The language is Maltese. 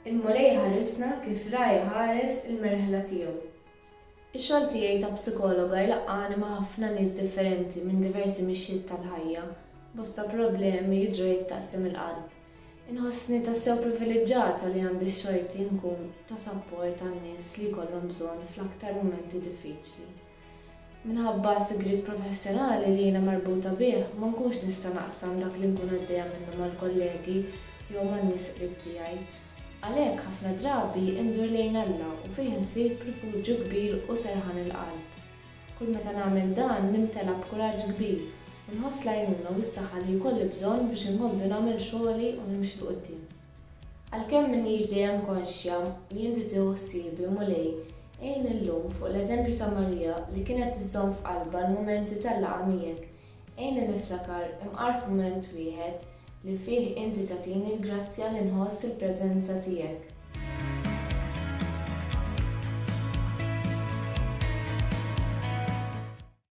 Il-Mulej iħarisna kif ragħaj iħares il-merħla tiegħu. Ix-xogħol tiegħi ta' psikologa jlaqqagħni ma' ħafna nies differenti minn diversi mixjiet tal-ħajja, bosta problemi u ġrajjiet ta' qsim il-qalb. Inħossni tassew privileġġata li għandi x-xorti nkun ta' sapport għan-nies li jkollhom bżonn fl-aktar mumenti diffiċli. Minħabba sigriet professjonali li jiena marbuta bih, ma nkunx nista' naqsam dak li nkun għaddejja minnu mal-kollegi jew man-nies qrib tiegħi. Għalhekk ħafna drabi indur lejn Alla u fih insib rifuġju kbir u serħan il-qalb. Kull meta nagħmel dan nimtela b'kuraġġ kbir u nħoss l-għajnuna u s-saħħa li jkolli bżonn biex inkompli nagħmel xogħli u nimxi 'l quddiem. Għalkemm m'iniex dejjem konxja li inti tieħu ħsiebi, Mulej, għinni llum fuq l-eżempju ta' Marija li kienet iżżomm f'qalbha l-mumenti tal-laqgħa miegħek, għinni niftakar, imqar f'mument wieħed, li fih inti tagħtini l-grazzja li nħoss il-preżenza tiegħek.